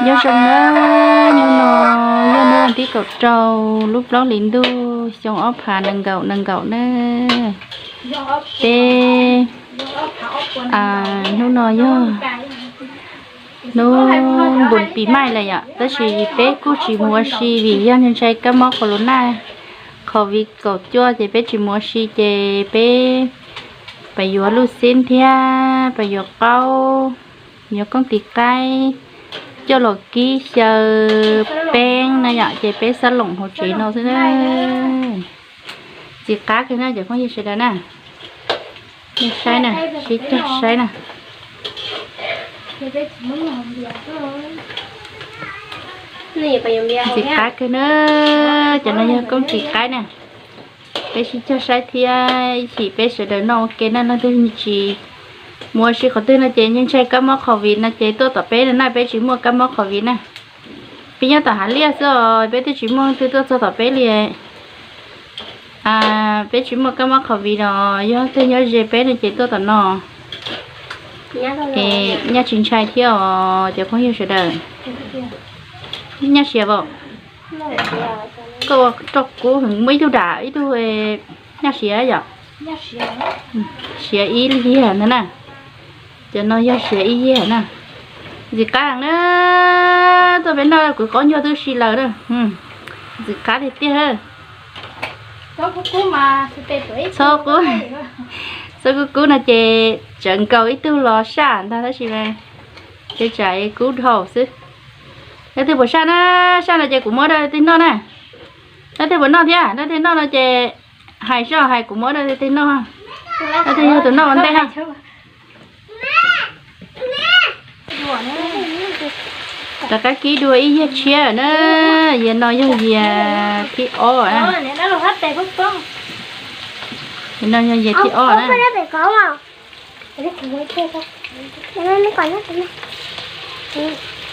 Nyob zoo nawb, hnub no yog hnub tim kaum rau lub plaub hlis ntuj xyoo ob phav nees nkaum nees nkaum na. Peb, hnub no yog hnub npun pis maij lawm yom, tab sis peb kuj tsis mus ua si vim yog ntshai kab mob corona covid kaum cuaj ces peb tsis mus ua si ces peb pais yuav luj xib thiab pais yuav qaub, yuav kooj tis qaib coj los kib xyaw peeb na yom, ces peb xab loom hauv tsev no xwb na. Txiv qab kawg na cov phooj ywg sawv daws na. Nej saib na, sib cog saib na. Txiv qab kawg na, cov no yog kooj tis qaib na. Peb sib cog saib thiab ib chim peb sawv daws noj ua ke na, leej twg tsis mus ua si qhov twg no ces yeej ntshai kab mob covid no ces tuaj tom peb no na, peb tsis muaj kab mob covid na. Peb nyob tom hav liaj xwb os, peb twb tsis muaj leej twg tuaj txog tom peb li. Peb tsis muaj kab mob covid no, yog leej twg nyob ze peb no ces tuaj tom no es nyaj tsis ntshai thiab os cov phooj ywg sawv daws. Nyaj siav as, koj ua rau kuv heev, muaj ib tug dam ib tug nyaj siav yom. Siav ib yag no na. Cov no yog siav ib yag na. Ntxim qab na, tuaj peb noj kuv qaub ncuag twb si lawm na. Ntxim qab tiag tiag. Txhob kub kub no ces tsawv nkaus ib tug los saj ntag tab sis mas kev tsam kub dhau xwb. Leej twg puas saj na, saj no ces kuv muab rau leej twg noj na. Leej twg puas noj thiab, leej twg noj no ces hais soj hais kuv muab rau leej twg noj. Leej twg yog tus noj ua ntej na. Rov qab kib dua ib yias tshiab na, yias no yog yias thib ob na. Yias no yog yias thib ob na.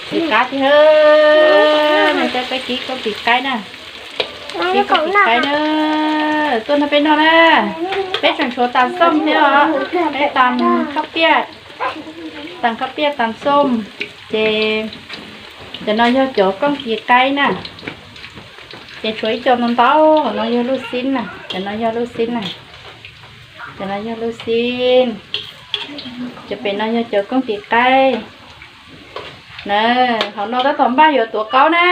Txiv qab tiag, no peb kib kooj tis qaib na. Kib kooj tis qaib na. Tuaj nrog peb noj na. Peb tseem tshuav tas xoom thiab os. Peb tas khab piaj, tas khab piaj tas xoom. Ces cov no yog cov kooj tis qaib na. Ces tshuav ib co ntau ntau, no yog luj xib na, cov no yog luj xib na. Cov no yog luj xib, cov pem no yog cov kooj tis qaib na. Hauv no tab tom npaj yuav tuav qaub na,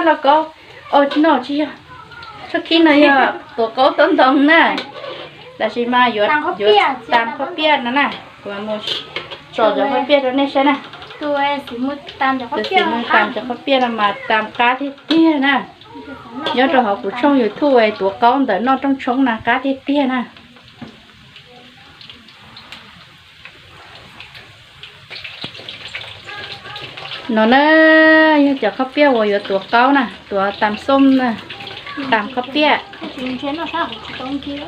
lauj kaub. Tsis no tsis yog, tshuab khib no yog tuav qaub toob ntoo na. Tab sis mas yuav, yuav tas qhob piaj no na, kuv mus tso cov qhob piaj rau nej saib na. Tus xim mus tas cov qhob piaj no mas tas qab tiag tiag na. Nyob rau hauv kuv tshooj YouTube tuav qaub ntawm noj rooj tshoob na qab tiag tiag na. No na, yog cov qhob piaj uas yuav tuav qaub na, tuav tas xoom na, tas qhob piaj.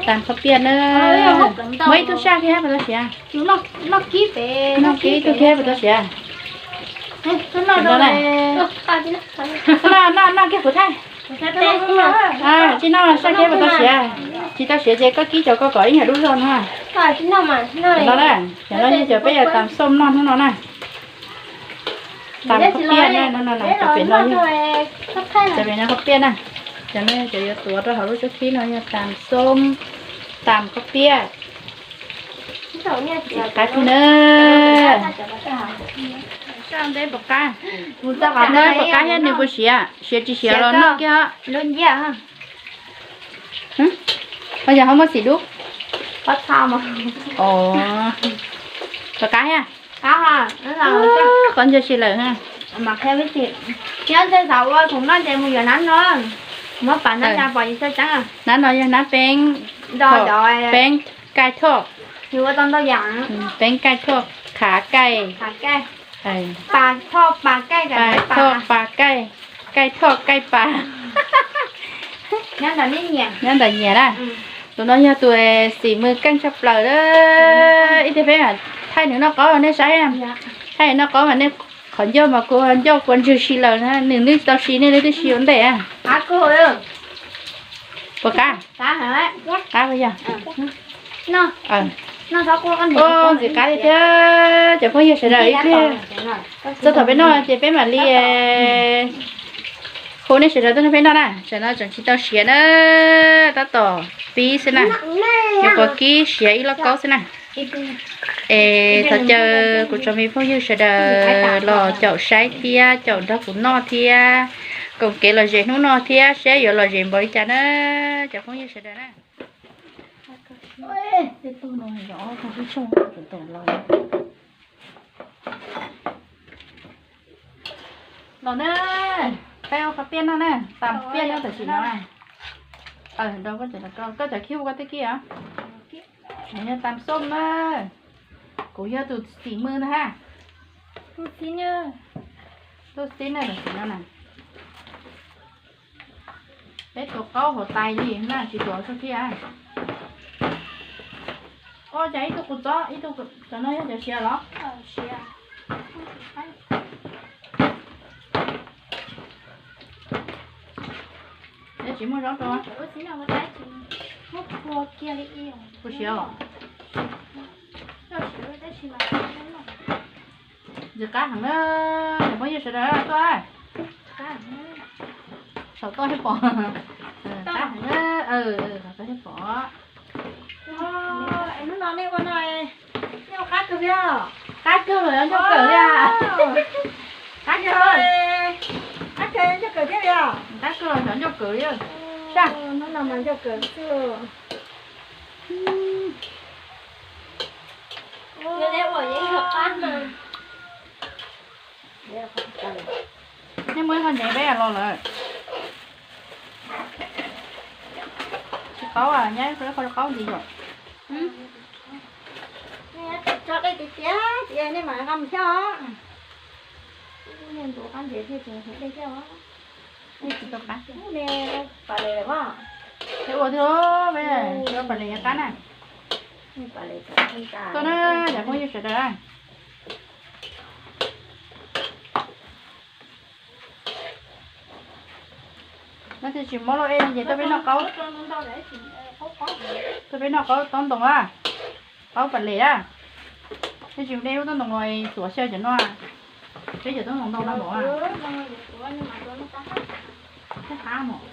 Tas qhob piaj na. Muab ib tug saj thiab puas tau siav? Noj kib ib tug thiab puas tau siav? Noj kiag kuv thaij. Tsis noj saj kiag puas tau siav? Tsis tau siav ces koj kib cov ko kom ib nyuag dub zog no. No na, cov no yog cov peb yuav tas xoom noj hnub no na. Tas qhob piaj na, cov pem no, cov pem no qhob piaj na. Cov no yog cov yuav tuav rau hauv lub tshuab khib no yog tas xoom, tas qhob piaj. Qab tiag na. Saj nteb puas qab? Puas qab thiab nws puas siav? Siav tsis siav los noj kiag. Yog ho muaj xim dub. Puas qab thiab? Qab ntsa si lawm. Nyob ntawm ua khoom noj ces mus yuav nab no, muab pam nab no pom yus txhaj ceeb. Nab no yog nab peeb, peeb kaij thoj, peeb kaij thoj, khav kaij, thoj pas kaij, kaij thoj kaij pas. Nyob ntawm nyias na. Tus no yog tus xim mws keej tshaj plaws na. Ib tug peb thaij nws noj qaub nej saib, thaij nws noj qaub mas nej qhov ncauj mas kua ncauj kua ntswg si lawm na, nws twb tsis tau si nej twb si ua ntej. Puas qab? Qab puas yog? Ntxim qab li thiab cov phooj ywg sawv daws, ib pliag txog thaum peb noj ces peb mam li hu nej sawv daws tuaj nrog peb noj na. Tam no tseem tsis tau siav na, tab tom pib xwb na, nyuam qhuav kib siav ib lauj kaub xwb na. Es thov caw kuv tsoom me phooj ywg sawv daws los caum saib thiab caum nrog kuv noj thiab, koom kev lom zem hnub no thiab saib yuav lom zem npaum li cas na, cov phooj ywg sawv daws na. Los na, peb ua qhov tiaj noj na, tas tiaj noj tam sim no. Koj cov khib ua koj tej kib os. Nws yog tas xom na, kuv yog tus txim mws ntag ha. Tus txib na tam sim no na. Peb tuav qaub hauv tais li na, tsis tuav txog thiab. Ua cas ib tug qus txob, ib tug, cov no yog cov siav los? Tsis muaj zaub rau. Kuv siav os. Ntxim qab heev na, cov phooj ywg sawv daws tuaj. Saum toj thiaj pom. Qab heev na, saum toj thiaj pom. Hnub no nej ua no, nej ua qab kawg li os. Qab kawg los xyov ncauj kawm li. Qab kawg, qab kawg ncauj kawm thiab li os. Qab kawg los xyov ncauj kawm li. Hnub no mas ncauj kawm xwb. Nej muab ib qho ntsev peb los lawm. Tsis qaub, nyab ib qho qaub ntxiv yom. Tso dej tiag tiag, nej mam nqa mus xyab. Ntxuav qab ntsev thiaj tsis heev dej thiab. Tsis tau qab. Pam les, peb ua thiab, peb ua pam les qab na. Tuaj na, cov phooj ywg sawv daws. No ces tsis mob lauj, es tuaj peb noj qaub, tuaj peb noj qaub tob ntoo a, qaub pam les a. Peb tsis de lub tob ntoo los txuav xyaw cov no, peb cov tob ntoo ntau no npaum. Qab mus.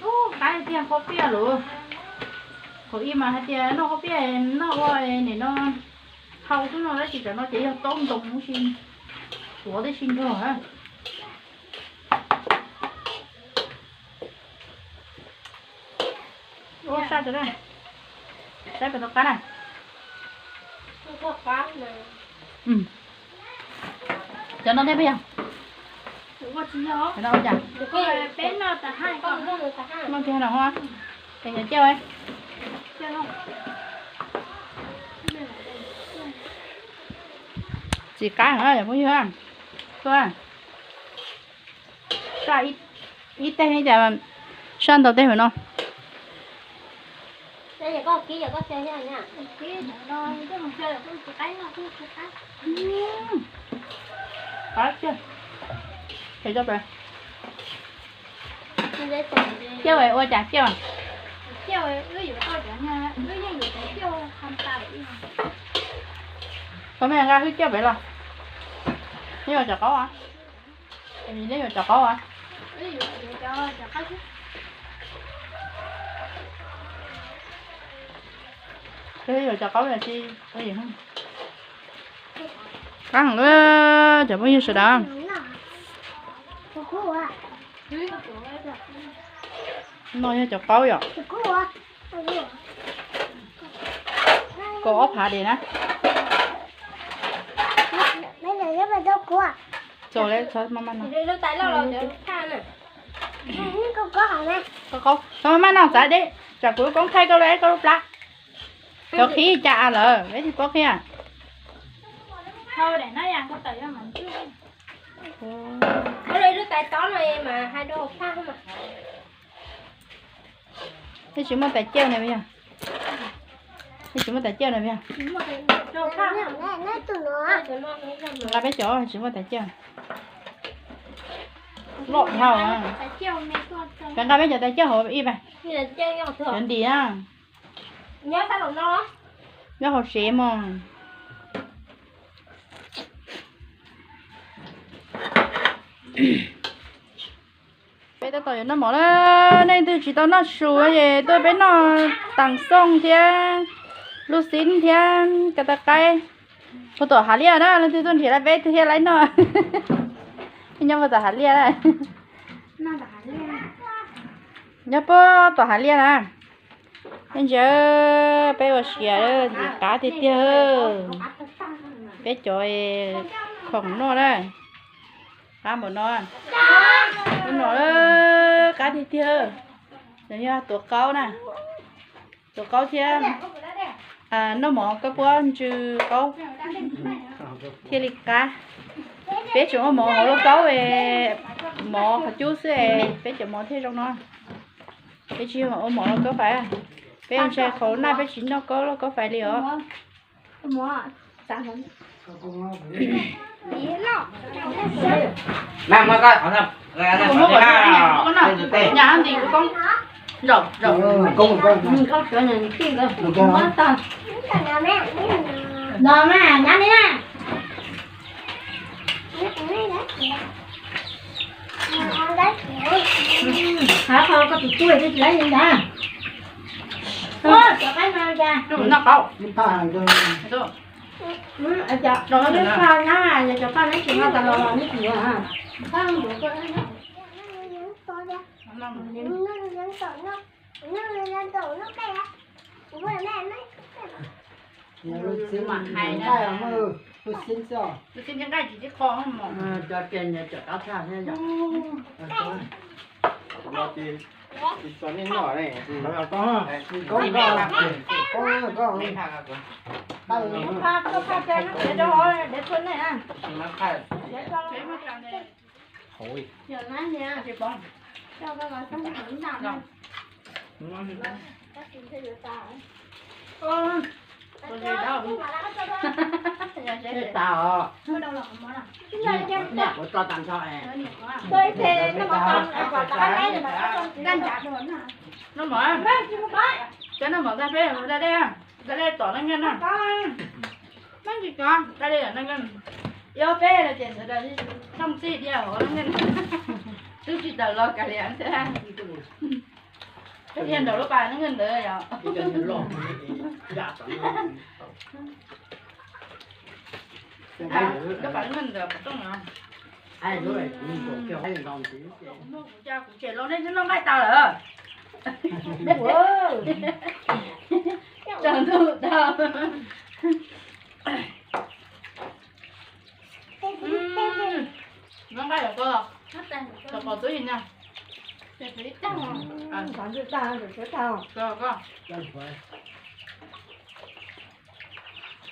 Ub, qab tiag, qhuav piaj lawm. Qhov ib mas hais tias noj qhuav piaj, noj ua nim no hau xwb no, tab sis cov no ces yog tob ntoo ua si, tuav tib si nrog. Ua saj, saib pem tau qab na. Cov no thiab peb yog, cov no ua cas? Noj kiag no, es yog ciaj. Tsis qab heev yom phooj ywg. Tuaj, saj ib teg, cas saj ntau teg no. Qab tiag. Ciaj ua cas ciaj? Tau me nqa hwj ciaj pem los? Neb yuav cov qaub a? Neb yuav cov qaub a? Yuav cov qaub a? Qab heev, cov phooj ywg sawv daws. No yog cov qaub yom. Kaum ob phav des na. Txaus, txhob maj maj no, txhob maj maj no, txav deb, tsam kuv lub koob thaij koj lub, koj lub plab. Cov qhib cas lawm, peb tsis paub qhia. Peb tsis muaj tais ciaj na yog, peb tsis muaj tais ciaj na yog. Nqa peb cov tsis muaj tais ciaj. Loj dhau. Peb nqa peb cov tais ciaj hauv ib pe. Cov ntim na. Nyob hauv tsev mog. Peb tab tom yuav noj mov na, nej twg tsis tau noj su ces tuaj peb noj taam xooj thiab lub xib thiab kas tas qaib. Puag tom hav liaj na, leej twg tuaj nrhiav lawm peb thiaj li noj. Nyob puag tom hav liaj na. Nyob puag tom hav liaj na. Ntsia, peb ua siav ntxim qab tiag tiag. Peb cov khoom noj na, qab npaum no. Ub, no qab tiag tiag. Yog tuav qaub na, tuav qaub thiab noj mov kab puab ntsw qaub thiaj li qab. Peb tseem ua mov hauv lauj kaub, mov qhov cub xwb es peb cov mov thiaj zoo no. Peb tsis ua mov lauj kaub fais, peb ntshai qhauv naj peb tsis noj kaub lauj kaub fais li os. Hab qhov koj tus tub tsis laib li ntag. Cov qaib no cas. Cov paj na, cov paj neb tsis noj tas los los neb tsis yuav. Lub xib nqaij, lub xib xwb, lub xib nqaij tsis tib qho mog. Cov tias nyias cov qab tshaj thiab yom. Tsis txog nej noj ne. Koob, koob, koob. Tsis tas os. Niam kuv tso tas nrho es. Noj mov, cov noj mov tag peb ua da dej, da dej tom neej nqaj na. Meej tsis kov da dej tom neej nqaj. Ib ob peb no ces sawv daws thooj txij diaj hauv neej nqaj. Twb tsis tawm los kav liam thiab. Peb dhia nraum lub pas neej nqaj ntawd yom. Lub pas neej nqaj ntawd qhov rooj no. Kuv muaj kuv cov kuv tshem los nej twb noj nqaij tas lawm. Tsaus ntuj tau. Noj nqaij yom koj, tom qos twb yig na.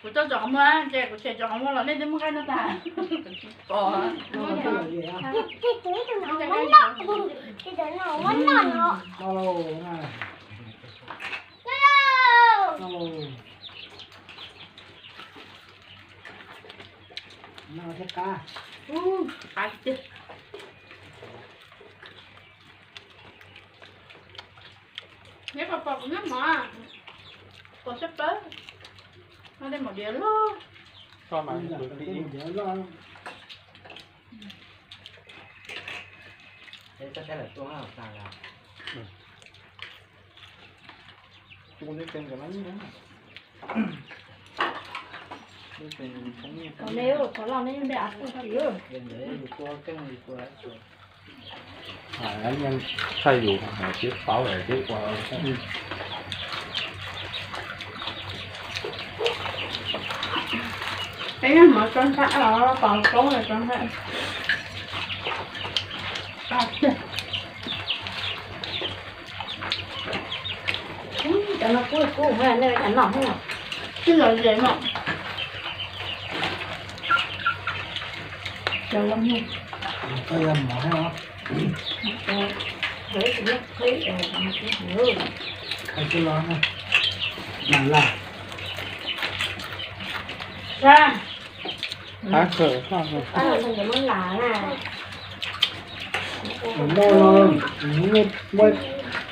Kuv tso tso qhov muag ces kuv tshem tso qhov muag los nej twb muaj nqaij noj tag. Kuv tsis pom. Qab tiag. Neb puas pom kuv noj mov? Pom sab plaws. Noj tej mov diav loj. Thaij yus hais tib paub hais tib ua. Peb noj mov tso ntshav os, pos koob tso ntshav. Cov no kub kub, nej cov no, twb lom zem no. Cov los, Muab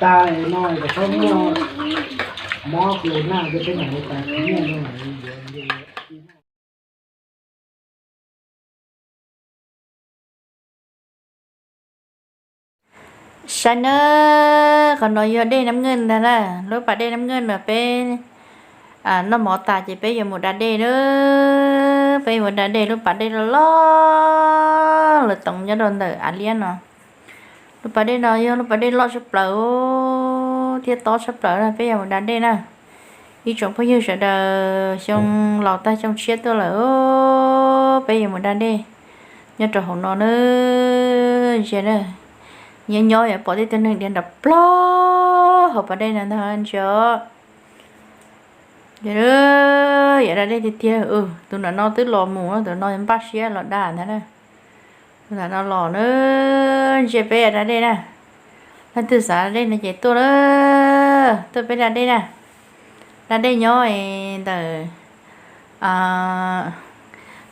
tas no kom txhob muaj. Mob corona ces peb mam li tas nyiaj no. Saib na, qhov no yog dej Nab Nkeej ntag na, lub pas dej Nab Nkeej no peb noj mov tas ces peb yuav mus da dej na. Peb yuav mus da dej lub pas dej loj loj lawv toov nyob rau ntawm Av Liab no. Lub pas dej no yog lub pas dej loj tshaj plaws thiab tob tshaj plaws na, peb yuav mus da dej na. Ib tsoom phooj ywg sawv daws, xyoo laus tag xyoo tshiab tuaj lawm, peb yuav mus da dej nyob rau hauv no na. Ntsia na, nyob nyob yuav pom tej tug neeg dhia nrov plog hauv pas dej no ntag, ntsia. Yam da dej tiag tiag, tus nram no twb los mus, tus no npaj siab los da ntag na. Tus nram no los na, ntsia peb da dej na. Leej twg xav da dej no ces tuaj, tuaj peb da dej na. Da dej nyob ntawm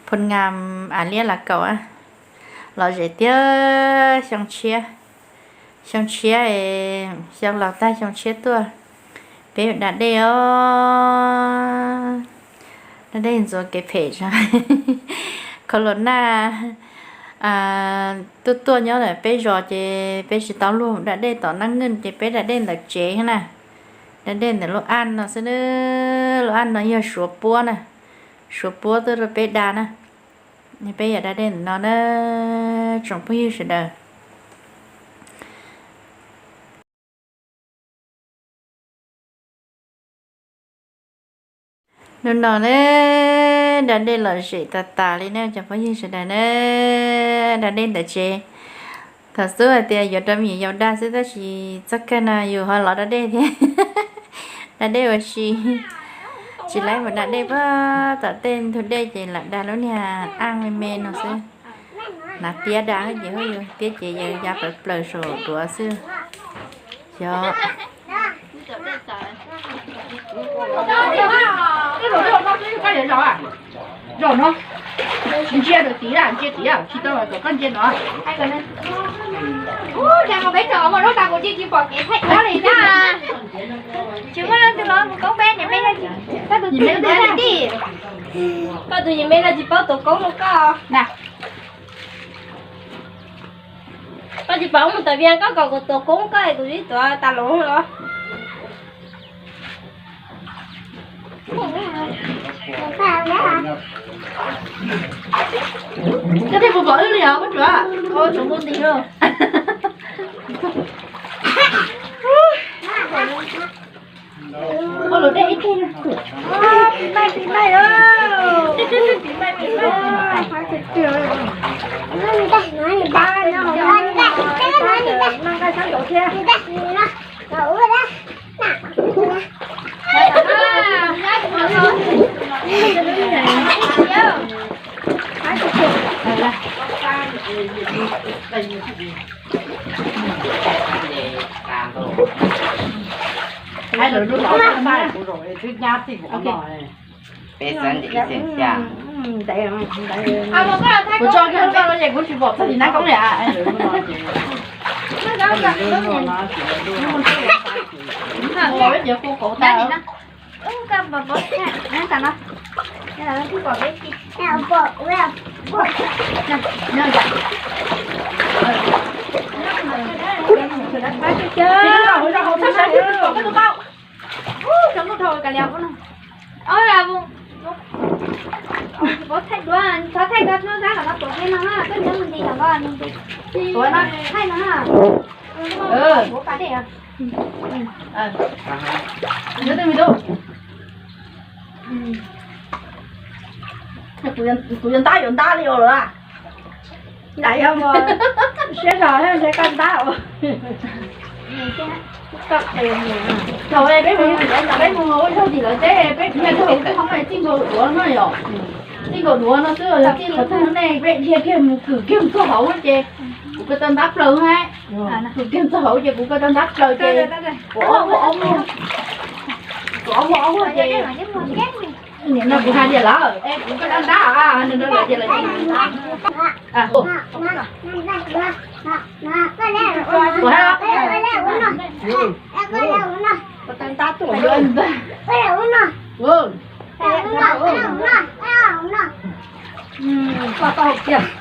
Phoo Ngam, Av Liab Lav Kaum, lom zem tiag. Xyoo tshiab, xyoo tshiab, xyoo laus tag xyoo tshiab tuaj, peb yuav da dej os. Da dej ntxuav kev phem zog. Corona tuaj tuaj nyob ntawm peb zos ces peb tsis tau luag da dej tom Nab Nkeej ces peb da dej ntawm tsev na. Da dej ntawm lub aj no xwb, lub aj no yog Suav puab na, Suav puab tuaj rau peb da na. Peb yuav da dej ntawm no na, tsoom phooj ywg sawv daws. Hnub no ne, da dej lom zem tas tas li ne cov phooj ywg sawv daws ne. Da dej ntawm tsev, thaum xub hais tias yuav rau me nyuam yaus da xwb tab sis txoj kawg no yus ho los da dej thiab. Da dej ua si, tsis laib mus da dej pag tom tej ntug dej ces lam da lub niag aj me me no xwb. Hnav tiab da ces yus tiab ces yus ya plaws plaws saum duav xwb. Xyov. Ntsia rau tid, ntsia tid, tsis tau kom koj ntsia no. Ub, cas peb tseem ua lub tas kuv cia tsis pom kev thaij duab li na. Tsis muaj leej twg los mus koob peb niam me, koj tus me tij, koj tus niam me no tsis paub tus koob rau koj. Koj tsis paub mus tas via koj kom kuv tus koob koj es kuv ib tuav tas los los. Koj thiaj puas pom wb li os, koj tsuav, tsuav ntu nti lauj. Ua luam dej ib teg na. Pis mais, pis mais, pis mais, pis mais. Noj nqaij sab nraud thiab. Peb xeeb ntawm ib xeem xya. Kuv tso kiag lub no no ces kuv tsis pom txog tim nab koob li. Ua, thaij duab, thaij koj hnub zab los koj tuav peb no na, koj nyob mus nti los koj nti. Tuav no, thaij no na. Kuv pas dej. Nyob twj me tub. Kuv yuav ntab yuav ntab li ua luaj. Ntab yog siab zog thiab ntshe koj ntab ua. Thaum peb mus, peb mus ua zog tim lawv teb, peb dhia kiag hauv txij nkaus duav no yom. Txij nkaus duav no xwb, yog txij qhov twg no ne peb dhia kiag mus kwm kiag mus txog hauv ces kuv ko taw ntab plaws hab. Kwm kiag mus txog hauv ces kuv ko taw ntab plaws ces kuv ob muag, kuv ob muag ob muag ces nim no kuv hais tias lawm es kuv ko taw ntab, nws no lawm ces lawv ko taw ntab. Koj tau hauv kiag.